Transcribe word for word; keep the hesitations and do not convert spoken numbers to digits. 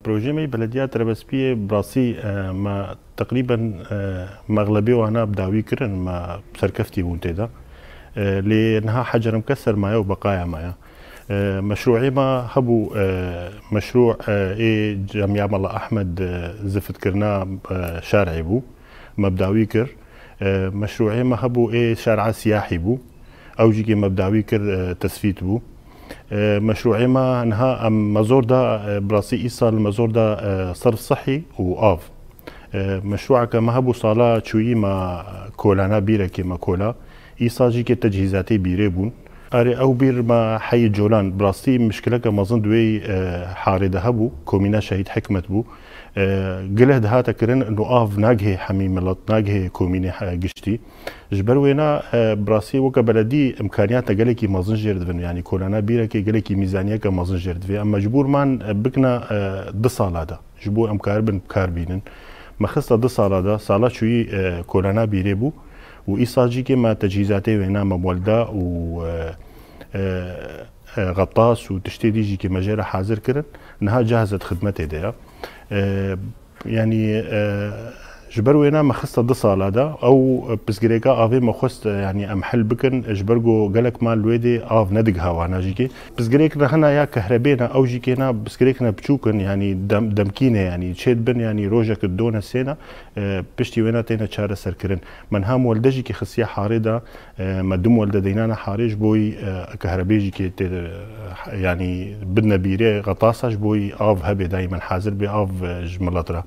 Projeyê me yê belediya Tirebespiyê bi rastî, e, me teqrîben, e, mexlebê wana bi dawî kirin, me serkeftî bûn tê de. E, lê niha hecerê me sermaye û beqaya me ye. E, meşrûê me hebû, e, meşrû, e, ê Camiya Mela Ehmed, e, zifitkirina, e, şer'î bû. Me bi dawî kir. E, meşrûê me hebû ê şer'a siyahî bû. Ew jî kê me bi dawî kir, e, tesfît bû. E, meşrûê me niha em me zor da, e, bi rastî îsal me zor da, e, serf sihî û av. E, meşrûeke me hebû sala çûyî me kolana bîrekê me kola. Îsal jî kê tecihîzatê bîrê bûn. Erê, ew bîr me heyî colan. Bi rastî mişkileke mezin di wê, e, harê de hebû. Komîna Şehîd Hikmet bû. E, gileh dihate kirin, no av nagihê hemî milet, nagihê komînê he-, giştî. Ji ber wêna, e, bi rastî weke beledî imkaniyata gelekî mezin jêr dibin. Yanî kolana bîrekê gelekî mîzaniyeke mezin jêr divê. Em mecbûr man, e, bikna, e, du sala de. Ji bo em karibin kar bînin. Me xista du sala de, sala çûyî, e, kolana bîrê bû û îsal jî kê me tecihîzatê wêna me welda û, e, e, e, xetas û tiştê dî jî kê me jê re hazir kirin, niha cahizet xidmetê de ye. E, yanî, e, ji ber wêna me xista du sala de, ew pirsgirêka avê me xwest, e, yanî em hel bikin, ji ber ku gelek mal wê dê av nedigiha wana jî kê. Pirsgirêk re hena ya kehrebê ne, ew jî kê na pirsgirêk ne biçûk in, yanî dem-, demkî ne, yanî çê dibin, yanî rojek didone sê ne, e, piştî wêna têne çareserkirin. Me niha mwelde jî kê xistiye harê de, e, me du mwelde deynane harê ji bo yî, e, kehrebê jî kê tê, e, yanî bidne bîrê xetasa ji bo yî av hebê dayîmen hazir bê av, e, ji milet re.